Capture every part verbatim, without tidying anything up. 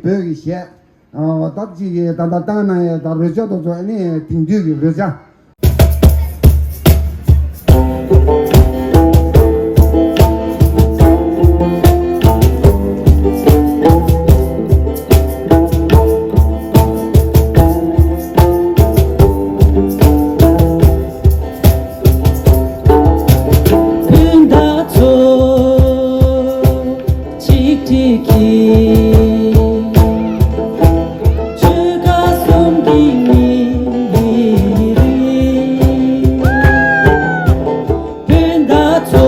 བོད་ཀྱི་གཞས། ཨ་ད་ཅིག་གི་ད་ལྟ་བཏང་གནང་ཡས་ད་རོལ་ཆ་དེ་ཚོ་ཨ་ནི་དེང་དུས་ཀྱི་རོལ་ཆ། སྤུན་ཟླ་ཚོ། ཆིག་སྒྲིལ་གྱིས། ཆོལ་ཁ་གསུམ་གྱི་མི་རིགས། སྤུན་ཟླ་ཚོ།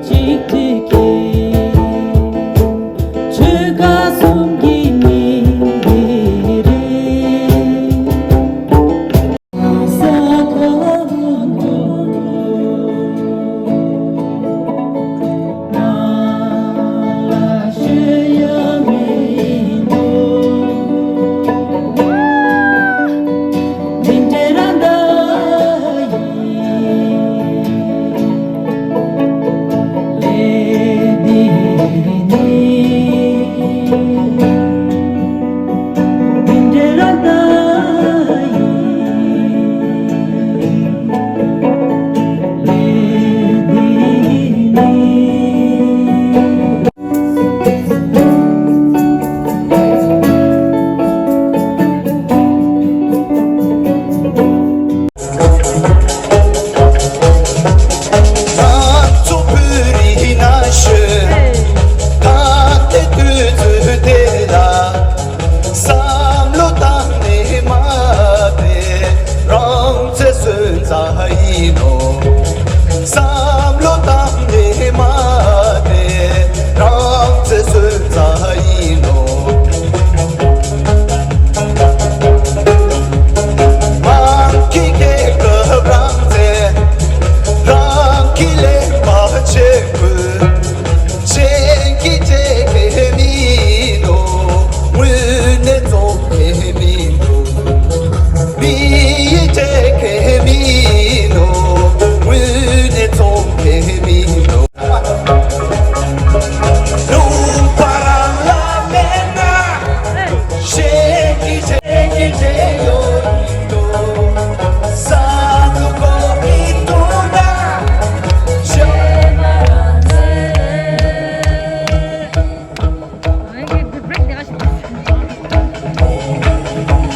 ཆིག་སྒྲིལ་གྱིས། ཆོལ་ཁ་གསུམ་གྱི་མི་རིགས། བསམ་བློ་བཏང་ནས་མ་བསྡད། རང་ཚེ་སོན་རྩ་ཡིན་ནོ། བསམ་བློ་བཏང་ནས་མ་བསྡད། རང་ཚེ་སོན་རྩ་ཡིན་ནོ། རང་གི་རྒྱལ་ཁབ་རང་བཙན། རང་གི་ཀླད་པ་བྱེད་དགོས། གཞན་གྱིས་བྱེད་མཁན་མིན་ནོ། དངོས་གནས་བཙོང་མཁན་མིན་ནོ། མི་ཡིས་བྱེད་མཁན་མིན་ནོ། དངོས་གནས་བཙོང་མཁན་མིན་ནོ། ལུང་པ་རང་ལ་མེད་ན། གཞན་གྱིས་བྱེད་ཀྱི་བྱེད་ཡོད་ཡིན་ནོ། བསམ་བློ་འཁོར་གྱི་འདུག་ན། བསྡད་འདུག་བསྡད་འདུག་བསྡད་འདུག་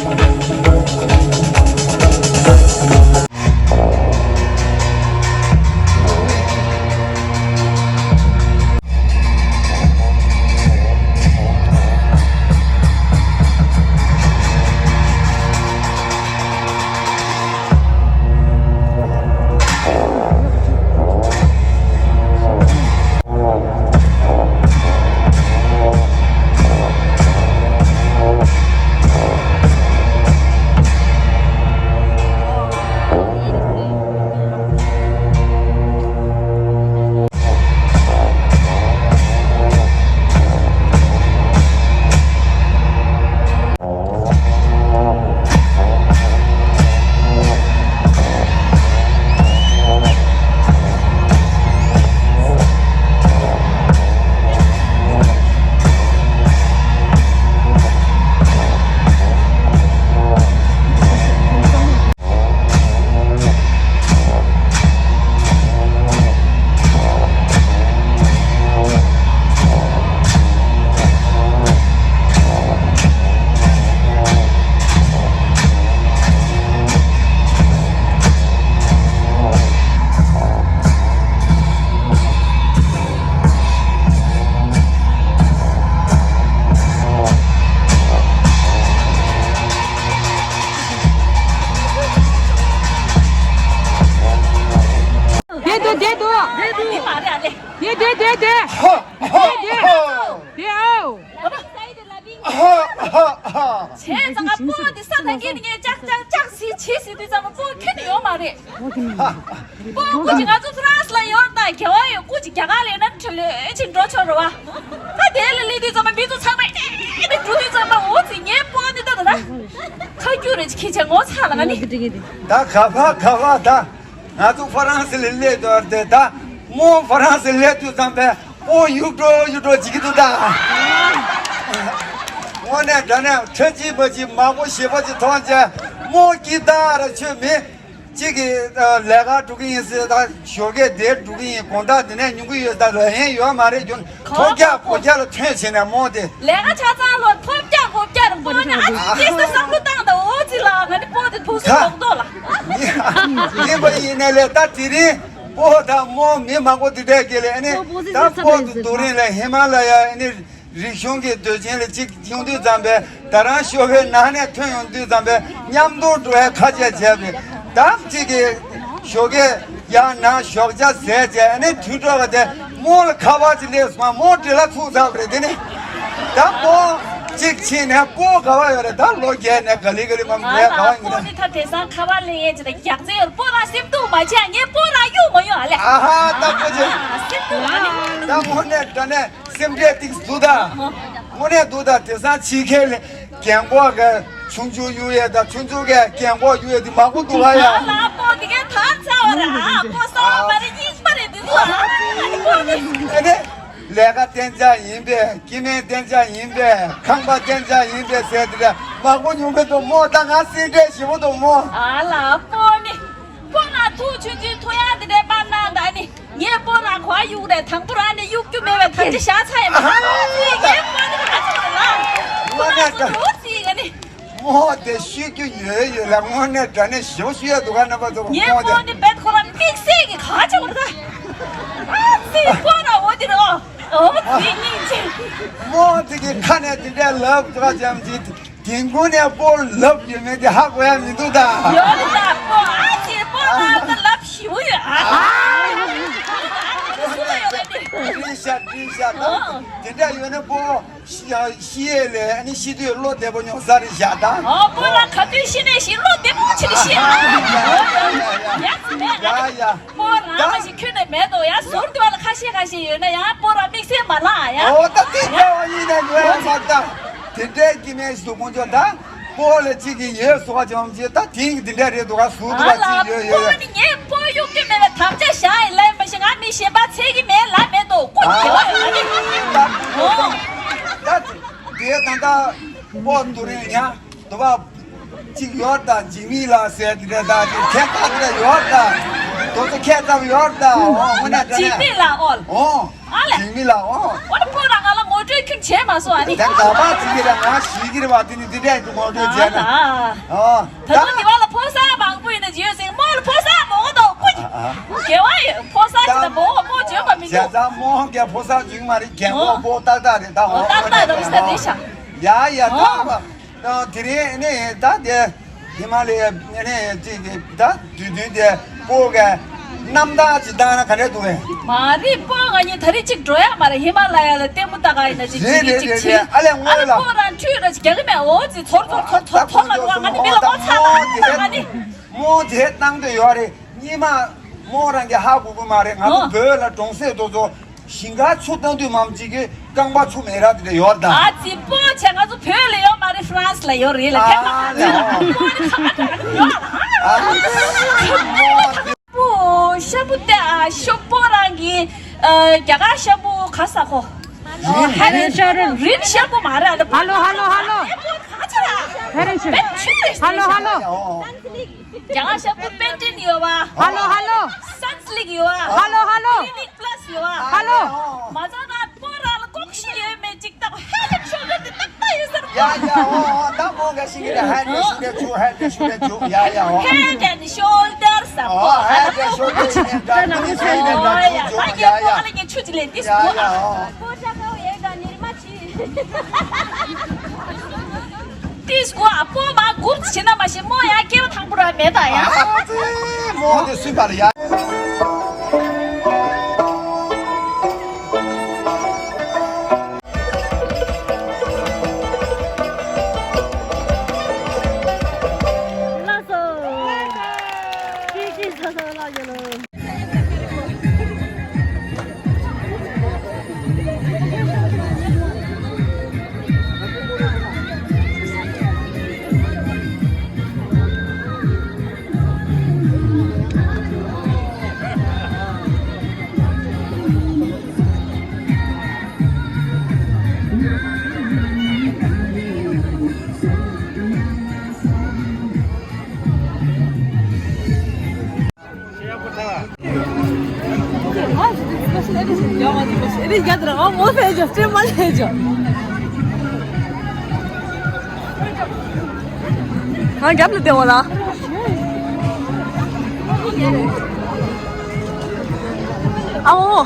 བསྡད་བསྡད་བསྡད་བསྡད། ཧ་ཧ་ཧ། བསྡད་ཨའོ། ཧ་ཧ་ཧ། བྱས་ཙང་ང་སྤོ་བོ་འདི་ས་དང་སྐྱེས་ནི་ངས་ཅག་ཅག་ཅག་ཟིག་བྱེད་ཟིག་དུས་ཙམ་སྤོ་བོ་ཁྱོན་ནས་ཡོང་མ་རེད། སྤོ་བོ་ཁོ་ཅིག་ང་ཚོ་ཧྥ་རན་སི་ལ་ཡོང་དང་རྒྱལ་བ་ཡོད་སྐུ་ཅིག་རྒྱ་གར་ལ་ཡོད་ན་ཁྲི་ལོས་ཅིག་འགྲོ་ཆོག་རེད་བ། ད་དེ་ལ་སླེབས་དུས་ཙམ་པ་མི་ཚོ་ཚང་མ་ཨེ་ནས་འགྲོ་དུས་ཙམ་པ་འོ་ཙི་ངའི་སྤོ་བོ་འདི་ལྟ་ད་ད་ཁ་རྒྱུ་རེ་ཅིག་ཁྱེད་ཅག་ངོ་ཚ་ལ་ང་ནི། ད་ག་བ་ག་བ་ད་ང་ཚོ་ཧྥ་རན་སི་ལ་སླེབས་དུས་ད་མོ་ཧྥ་རན་སི་སླེབས་དུས་ཙམ་པས། སྤོ་གཡུག་འགྲོ་གཡུག་འགྲོ་བྱེད་ཀྱི་འདུག་ད། དངོས་གནས་དྲང་གནས་ཁྲ་ཅི་མ་ཅི་མང་པོ་ཞེ་པོ་ཅིག་མཐོང་བྱས་མོ་སྐྱིད་ད་ར་ཆོས་མེད། གཅིག་གིས་ཨ་ལས་ཀ་འགྲོ་གི་ཡིན་ཟེར་ད་ཞོགས་ཀས་དེར་འགྲོ་གི་ཡིན། དགོང་དག་དེ་ནས་ཉུང་གི་ཡོད། ད་ལ་ཡན་ཡོད་མ་རེད་རྒྱུ་ཐོ་རྒྱག་གོ་རྒྱག་ལ་ཐོན་བྱས་ནས་མོ་དེ། ལས་ཀ་ཆ་ཚང་ལོ་ཐོ་རྒྱག་གོ་རྒྱག་རུ་སྤོ་ན་ཨ་ཅི་སྐྱེས་ས་བསམ་བློ་བཏང་དང་འོ་ཙི་ལ་ང་ནི་སྤོ་དེ་ཐུགས་སུ་ད་ལོག་ཏོ་ལ། ཡིན་པ་ཡིན་ནས་ལས་ད་དེ་རིང་སྤོ་དང་མོ་མི་མང་པོ་དེ་འདྲས་ཀྱི་ལས་ནི་ད་སྤོ་དེ་དུ་རིང་ལས་ཧི་མ་ལ་ཡ་ནི། རིག་གཞུང་གི་དུས་ཆེན་ལ་གཅིག་ཡོང་དུས་ཙམ་པས་ད་རང་ཤོ་བའི་ནང་ནས་ཐོན་ཡོང་དུས་ཙམ་པས་མཉམ་དུ་འགྲོ་བའི་ཁ་ཆད་བྱས་པས་དམ་གཅིག་གིས་ཞོགས་ཀས་ཡང་ནང་ཞོགས་ཇ་ཟས་བྱས་ཨ་ནི་དུས་འགྲོ་བ་དེ་མོ་ལ་ཁ་བ་ཅིག་སླེབས་སོང་མོ་འདྲེ་ལ་ཚུགས་ཚར་བ་རེད། དེ་ནི་ད་མོ་གཅིག་ཕྱིན་ནས་སྤོ་ག་བ་ཡོད་རེད། ད་ལོ་བརྒྱད་ནས་ག་ལི་ག་ལི་མ་མོ་ག་བ་ཡོད་རེད། ད་དེ་སང་ཁ་བ་ལེན་ཡས་ཅི་ད་རྒྱག་རྩེ་ཡོད་སྤོ་ར་སེམས་སྡུག་མ་བྱས་ངས་སྤོ་ར་གཡུག་མ་ཡོང་ཨ་ལེ། ཨ་ཧ་ད་སྤོ་ཅེ། སེམས་སྡུག་ཨ་ལེ། ད་དངོས་གནས་དྲང་གནས། སེམས་ཁྲལ་ཏིག་འདུག་ད། དངོས་གནས་འདུག་ད། དེང་སང་ཕྱི་རྒྱལ་ལ་རྒན་གོག་གི་ཆུང་ཆུང་གཡུག་ཡས་དང་ཆུང་ཆུང་གི་རྒན་གོག་གཡུག་ཡས་དེ་མང་པོ་འདུག་ཨ་ཡ། ང་ལ་སྤོ་དེ་གའི་དར་ཚ་བ་ར་ཨ་སྤོ་ས་བ་མ་རེད་རྙིང་པ་རེད་འདི་ཚོ་ཨ་ནི་སྤོ་ནི། ཨ་ནི་ལས་ཀ་གཏན་འཇགས་ཡིན་པས་སྐྱེ་དམན་གཏན་འཇགས་ཡིན་པས་ཁང་པ་གཏན་འཇགས་ཡིན་པས་ཟེར་དེ་འདྲ་མང་པོ་ཉུང་གི་འདུག་མོ། ད་ང་སེམས་ཁྲལ་ཞེ་པོ་འདུག་མོ། ཨ་ལ་སྤོ་ནི། སྤོ་ན་ཐུག་ཆུང་ཆུང་ཐུག་ཡག་དེ་འདྲའི་པར་གནང་ད་ནི། ངས་སྤོ་ར་གོ་གཡུག་རེད། དང་པོ་ར་ནི་གཡུག་རྒྱུ་མེད་པའི་ཐམས་ཅད་བཞག་ཚར་ཡིན་པ། ཨ་ངས་སྤོ་ར་ག་ཚོད་རེད་ལ། སྤོ་ར་ཚོ་འགྲོ་རྩིས་ག་ནི། མོ་དེ་ཤི་རྒྱུ་ཡོད་ཡོད་ལ་དངོས་གནས་དྲང་གནས་ཞེ་པོ་ཤི་ཡ་འདུག་ག་རྣམ་པ་ཚོ་ངས་མོ་དེ། སྤོ་ནི་བེད་ཁོ་ར་དམིགས་བསལ་གྱི་ག་ཚོད་རེད་ད། ཨ་ཙི་སྤོ་ར་འོ་དེ་རེད་ཨོ། འོ་ཙི་སྙིང་རྗེ། མོ་དེ་གི་ཁ་ནས་དེ་འདྲའི་ལབ་འདུག་ག་ཅམ་ཅི། དེ་མགོ་ནས་སྤོ་ལབ་ཡོད་མེད་དེ་ཧ་གོ་ཡ་མི་འདུག་ད། ཡོད་རེད་ད་སྤོ་ཨ་ཅེ་སྤོ་ལབ་ད་ལབ་ཞིའུ་ཡོད་ཨ། ཨ་ཨ་ཨ་ཨ་སུ་ལ་ཡོད་རེད་དེ། བཀྲིན་ཤག་བཀྲིན་ཤག་ད། དེ་འདྲ་ཡོད་ན་སྤོ་ཤི་ཤི་ཡས་ལས་ཨ་ནི་ཤི་དུས་བློ་བདེ་པོ་མྱོང་ས་རེད་བཞག་ད། ཨོ་སྤོ་ལ་ག་དུས་ཤི་ནས་ཤི་བློ་བདེ་པོ་ཆེ་རེད་ཤི་ཨ། ཡ་ཙི་མེད་ཨ། ཡ་ཡ། སྤོ་རང་ལ་ཞིག་ཁྱོན་ནས་མེད་དོ་ཡ་ཟུར་དུ་བ་ལ་ཁ་ཤས་ཁ་ཤས་ཡོད་ན་ཡ་སྤོ་ར་དམིགས་བསལ་མ་ལགས་ཡ། ཨོ་ད་དེ་འདྲ་བ་ཡིན་ན་ངོས་མ་ད་དེ་འདྲའི་སྐྱེ་དམན་ཞིག་ཏུ་དཀོན་མཆོག་ད་སྤོ་ལ་གཅིག་གིས་ཡོད་སོ་བ་ཅང་ཅེ་ད་དེང་གི་དེ་འདྲ་རེད་འདུག་ག་ཟུར་དུ་བ་གཅིག་ཡོད་ཡོད་ཡོད། སྤོ་ནི་ངས་སྤོ་གཡུག་རྒྱུ་མེད་པའི་དམ་བཅའ་བཞག་ཡིན་ལབ་མ་ཤེས་ང་མི་གཞན་པ་ཚད་ཀྱི་མེད་ལབ་མེད་དོ་ཀུན་གྱི་བ་ཡོད་ཨ་ནི། ད་དེ་ད་ད་སྤོ་འདུག་རེད་ཡ། དུ་བ་གཅིག་ཡོད་ད་འཇིགས་མེད་ལགས་ཟེར་དེ་འདྲ་ད་ཅིག་ཁྱད་པར་དེ་འདྲ་ཡོད་ད། དོ་ཚོ་ཁྱད་ཙམ་ཡོད་ད། འོ་དངོས་གནས་དྲང་གནས། འཇིགས་མེད་ལགས་ཨོལ། འོ། ཨ་ལས། འཇིགས་མེད་ལགས་འོ། ཨོ་ནི་ཕོ་རང་ང་ལ་ངོ་སྤྲོད་ཁྱོད་བྱས་མ་སོང་ཨ་ནི། དེ་ག་པ་ཅིག་གི་ར་ང་ཞིག་གི་ར་བ་དེ་ནི་དེ་འདྲ་ཡིན་དུ་ངོ་སྤྲོད་བྱས་ན། ཨ་ལ། ཨ། ད་དུང་དེ་བ་ལ་ཕོ་གསར་མང་པོ་ཡིན་ན་ཇི་ཡོད་ཟེར་མོ་ལ་ཕོ་གསར་མང་པོ་དང་ཀུ་ཅི། ཨ་ཨ། དགེ་བ་ཡོད་ཕོ་གསར་ཅི་ད་མོ་མོ་བྱོས་པ་མི་འདུག་བྱས་ཙང་མོ་གི་ཕོ་གསར་འཇུག་མ་རེད་རྒན་གོག་ཕོ་ཏག་ཏག་རེད་ད། འོ་ཏག་ཏག་རེད་ཤ་དེ་ཤ། ཡ་ཡ་ད། དེ་རིང་ནས་ད་དེ་ཧི་མ་ལ་ཡ་ནས་ཅིག་ད་དུས་སྟོན་དེ་སྤོ་ག་རྣམ་ཐར་ཅིག་བཏང་ན་ག་འདྲ་འདུག་གས། མ་རེད་སྤོ་ང་གཉིས་ད་རེས་ཅིག་འགྲོ་ཡ་མ་རེད་ཧི་མ་ལ་ཡ་ལ་ལྟད་མོ་ལྟ་ག་ཡིན་ན་ཅིག་རེད་ཅིག་རེད་ཅིག་རེད་ཅིག་རེད་ཨ་ལས་ཨ་སྔོན་ལ་ལ་སྤོ་རང་ཁྲུས་ར་ཅིག་རྒྱག་གི་མེད་འོ་ཅིག་ཚོར་ཚོར་ཚོར་ཚོར་ཚོར་ལ་འགྲོ་ང་ནི་མི་ལ་ངོ་ཚ་ལ་ང་ནི། མོ་དེ་བཏང་འདོད་ཡོད་རེད། གཉིས་མ་མོ་རང་གི་ཧ་གོ་གི་མ་རེད། ང་ཚོ་ཨོ། བོད་ལ་གྲོང་གསེབ་དེ་ཚོ་ཞིང་ཁ་ཆུ་བཏང་དུས་མམ་གཅིག་གི་རྐང་པ་ཆུ་མེད་ར་དེ་འདྲ་ཡོད་ད། ཨ་ཙི་སྤོ་བྱས་ང་ཚོ་བོད་ལ་ཡོད་མ་རེད་ཧྥ་རན་སི་ལ་ཡོད་རེད་ལ་ཨ་ཁྱེད་ལ་ཨོ། ཨ་ཙི་མོ་དེ་པོ་ཤ་བུ་ཏེ་ཨ་ཤོ་པོ་རང་གི་ཨ་རྒྱ་གར་ཤ་བུ་ག་ས་ཁོ། རིན་ཤ་རིན། རིན་ཤ་བུ་མ་རེད་ཨ་ལ། ཧ་ལོ་ཧ་ལོ་ཧ་ལོ། ཨེ་པོ་ག་ཆ་ར། ཧ་རིན་ཤ། པེན་ཆུ་རེད། ཧ་ལོ་ཧ་ལོ། རྒྱ་གར་ཤ་བུ་པེན་ཏིན་ཡོད་བ། ཧ་ལོ་ཧ་ལོ། སན་སི་ལིག་ཡོད་བ། ཧ་ལོ་ཧ་ལོ། ཀི་ལི་ནིག་པ་ལ་སི་ཡོད་བ། ཧ་ལོ། མ་ཚང་ན་པོ་ར་ལ་ལྐོག་ཤི་ཡོད་མེད་ཅིག་ལྟ་གོ་ཧེ་ལེན་ཤོལ་ཌར་དེ་ཏག་ཏག་ཡོད་ཟེར། ཡ་ཡ་ཨོ་ཨོ་ད་མོ་ག་ཤི་གི་རེད། ཧེ་ལེན་ཤོལ་ཌར་ཆུ་ཧེ་ལེན་ཤོལ་ཌར་ཆུ་ཡ་ཡ་ཨོ། Head and shoulders ཨོ་ཧེ་ལེན་ཤོལ་ཌར་ཆུ་ཧེ་ལེན་ཤོལ་ཌར་ཆུ་ཡ་ཡ་ཨོ། ཡ་ཡ་ཨོ། ཁོ་ཅག་ཁ་བའི་ཡ་ག་ཉི་མ་ཆི། ཏིས་གོ་ཨ་པོ་མ་གུར་ཆི་ན་མ་ཤི་མོ་ཡ་སྐྱེ་བ་དང་པོ་ར་མེད་ད་ཡ། ཨ་ཙི་མོ་དེ་སུས་པ་ལ་ཡ། ལགས་སོ། ཀི་ཀི་ཚ་ཚ་ལགས་ཡོད་ལོ། རི་རྒྱ་དར་ཨ་མོ་ཕེ་ཇོ་སྤྲེལ་མ་ལྷེ་ཇོ། ང་རྒྱབ་ལ་བསྡད་འོ་ལ། ཨའོ།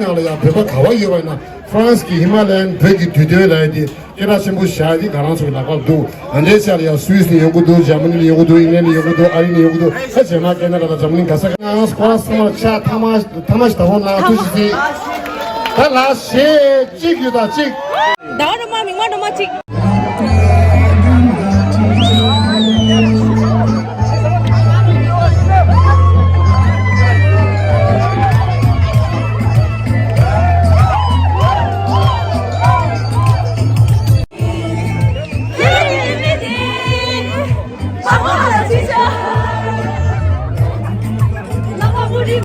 ནང་ལ་ཡང་བོད་པ་ག་བ་ཡོད་པ་ཡིན་ན། ཧྥ་རན་སི་གི་ཧི་མ་ལ་ཡན་བོད་ཀྱི་དུས་སྟོན་ལབ་ཡ་དེ་སྐད་གྲགས་ཆེན་པོ་བཞག་ཡ་དེ་ང་རང་ཚོ་གི་ལག་པར་འདུག་ཨ་འདྲའི་ཆ་ལ་ཡང་སུད་སི་ནས་ཡོང་གི་འདུག་འཇར་མ་ནི་ནས་ཡོང་གི་འདུག་ཨིང་ལན་ནས་ཡོང་གི་འདུག་ཨ་རི་ནས་ཡོང་གི་འདུག་ཨ་རྗེས་མ་ཀེ་ན་ཌ་དང་འཇར་མ་ནི། ག་ས་ག་ང་སྐོར་ཚང་མ་ཆ་ཐ་མ་ཐ་མ་ཞིག་ད་ཧོ་ན་ཐུགས་རྗེ་ཆེ། ད་ལ་ཞེ་གཅིག་ཡོད་ད་གཅིག་ཟླ་བ་སྒྲོལ་མ་མིག་དམར་སྒྲོལ་མ་གཅིག